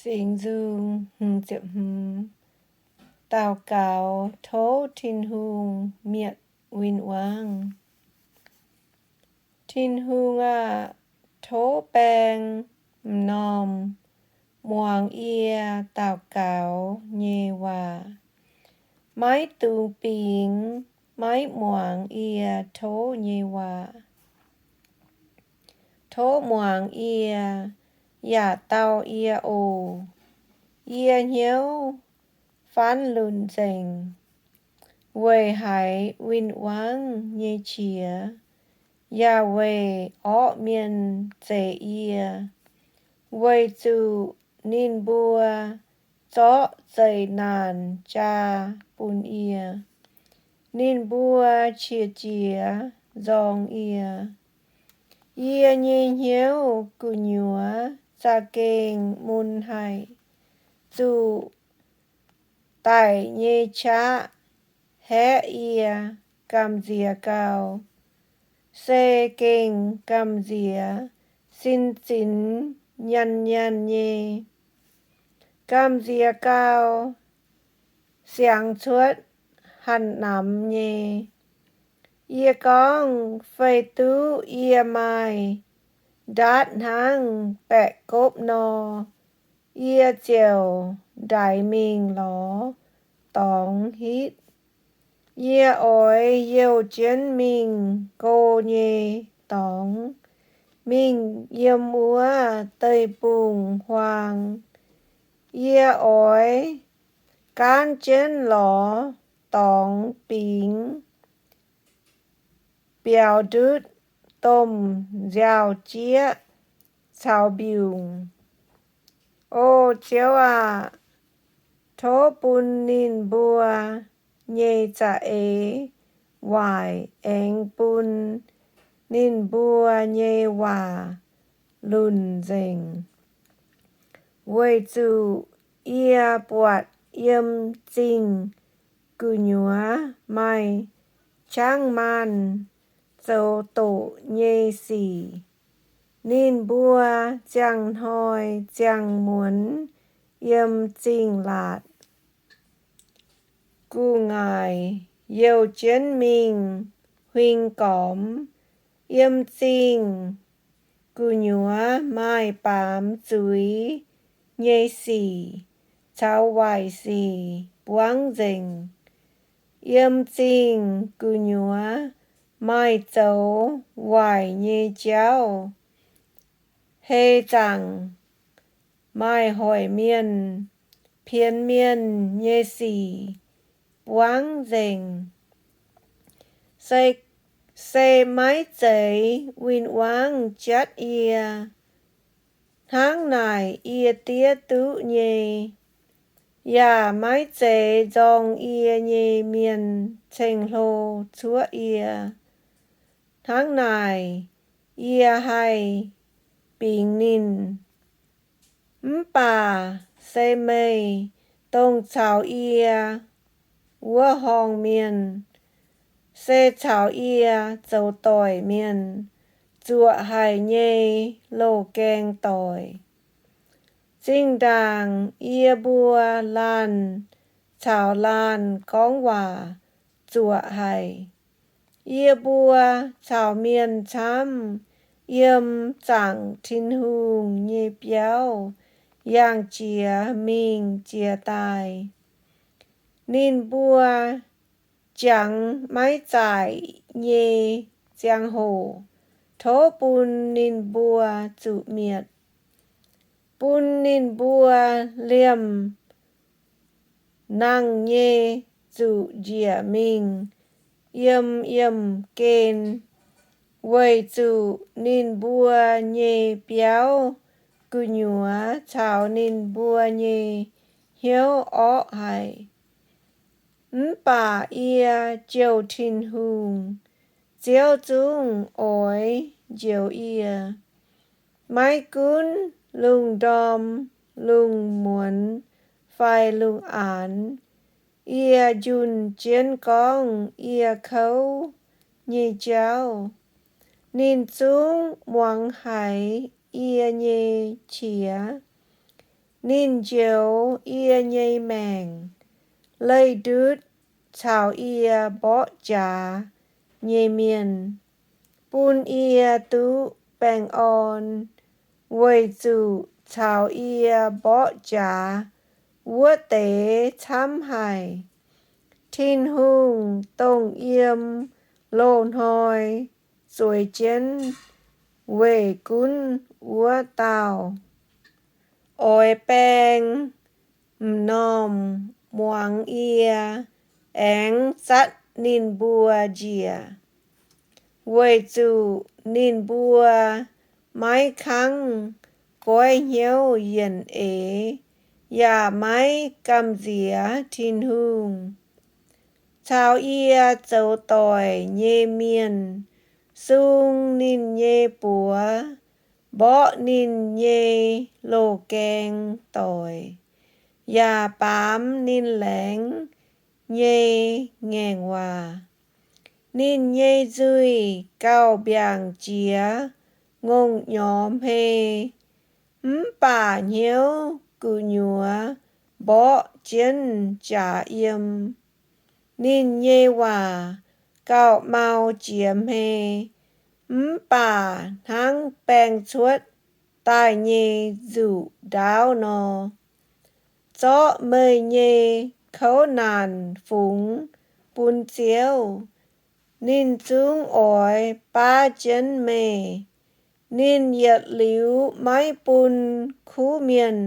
Singx Nzung hmz ziepc hmz. Daux gaux tov Tin-Hungh mietc win-wangv. Tin-Hungh aah! Tov baeng m'normh muangx yie daux gaux nyei waac. Maiv dungx bingx, maiv muangx yie tov nyei waac. Tov muangx yie, yaac dauh yie oc. Yie hnyouv faanv lunc nzengc weic haiz win-wangv nyei qiex, yaac weic orqv mienh zeix yie, weic zuqc ninh mbuo zorqv zeqc naanc jaa bun yie. Ninh mbuo qiex jiez nzorng yie. Yie nyei hnyouv gu'nyuoz za'gengh mun haic, zuqc daic nyei qaqv haeqv yie gamh nziex gau, se gengh gamh nziex sin zinx nyanh nyanh nyei. Gamh nziex gau, siangx cuotv hatc namx nyei. Yie gorngv, Feix duqv yie maaih ndaatv hnangv baeqc gopv nor, yie ziouc ndaix mingh lorz dorngx hitv. Yie oix youh jienv mingh go nyei dorngx, mingh yiem wuov deic-bung-huaang. Yie oix gaanv jienv lorz dorngx bingx, biaux ndutv domh nziaaux-jieqv caux mbiungc. O Ziouv aah! Tov bun ninh mbuo nyei za'eix waaic aengx bun ninh mbuo nyei waac lunc nzengc, weic zuqc yie buatc yiem zingh gu'nyuoz maaih qangv maanh zoux doqc nyei sic. Ninh mbuo ziangh hnoi ziangh muonz yiem zingh laatc gu'nguaaic youh jienv mingh huing gormx. Yiem zingh gu'nyuoz maaih baamz zuiz nyei sic caux waaic sic buangv nzengc. Yiem zingh gu'nyuoz maaih zoux waaic nyei jauv, hei zaangc maaih hoic mienh pienx mienh nyei sic buangv nzengc. Se, se maiv zeiz win-wangv jatv yie hnangv naaic yie diev duqv nyei, yaac maiv zeiz nzorng yie nyei mienh ceng-hlo cuoqv yie hnangv naaic yie haih bingx ninh. Mv baac se meih dongh caux yie wuov horngh mienh, se caux yie zoux doic mienh zuoqc haic nyei loz-gaeng doic. Zinh ndaangc yie mbuo laanh caux laanh gorngv waac zuoqc haic. Yie mbuo caux mienh camv yiem zaangc Tin-Hungh nyei biauv yangh jiex mingh jiex daaih. Ninh mbuo jangx maiv zaaic nyei ziangh hoc, tov bun ninh mbuo zuqc mietc. Bun ninh mbuo liemh nangh nyei zuqc njiec mingh yiem yiemh gen, weic zuqc ninh mbuo nyei biauv gu'nyuoz caux ninh mbuo nyei hnyouv orqv haic. Mv baac yie, Ziouv Tin-Hungh, Ziouv zungv oix njoux yie. Maiv gunv lungh ndorm, lungh muonz fai lungh aanx, yie njunh jienv gorngv yie kouv nyei jauv. Ninh zungv muangx haiz yie nyei qiex. Ninh njoux yie nyei maengc, leih ndutv caux yie mborqv jaax nyei mienh, bun yie duqv baengh orn, weic zuqc caux yie mborqv jaax wuov deix camv haic. Tin-Hungh, dongh yiem loz-hnoi zueiz jienv weic gunv wuov dauh, oix baeng m'normh muangx yie, aengx zatv ninh mbuo njiec, weic zuqc ninh mbuo maiv kangv goiv hnyouv yienc eix, yaac maiv gamh nziex Tin-Hungh. Caux yie zoux doic nyei mienh sung ninh nyei buoz, mborqv ninh nyei loz-gaeng doic, yaac baamz ninh laengz nyei ngaengc waac. Ninh nyei nzuih gauh mbiaangc jiex ngongh nyorx hmei, mv baac hnyouv gu'nyuoz mborqv jienv jaax yiem. Ninh nyei waac gauh mau jiex hmei, mv baac hnangv baeng cuotv daaih nyei nzuqc ndaauv nor. Zorqv meih nyei kouv naanc fungx bun Ziouv, ninh zungv oix baav jienv meih. Ninh yietc liuz maiv bun kuv mienh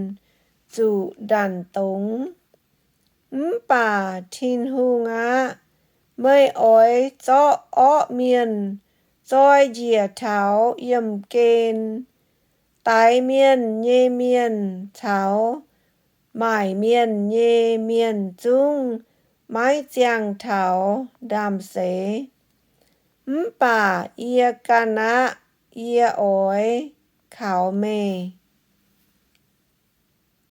zuqc ndanc dongz. Mv baac Tin-Hungh aah! Meih oix zorqv orqv mienh zoi njiec taux yiemh gen. Daix mienh nyei mienh caux maaic mienh nyei mienh zungv maiv ziangh taux ndaamv-seix. Mv baac yie ganh aqv, yie oix kaux meih.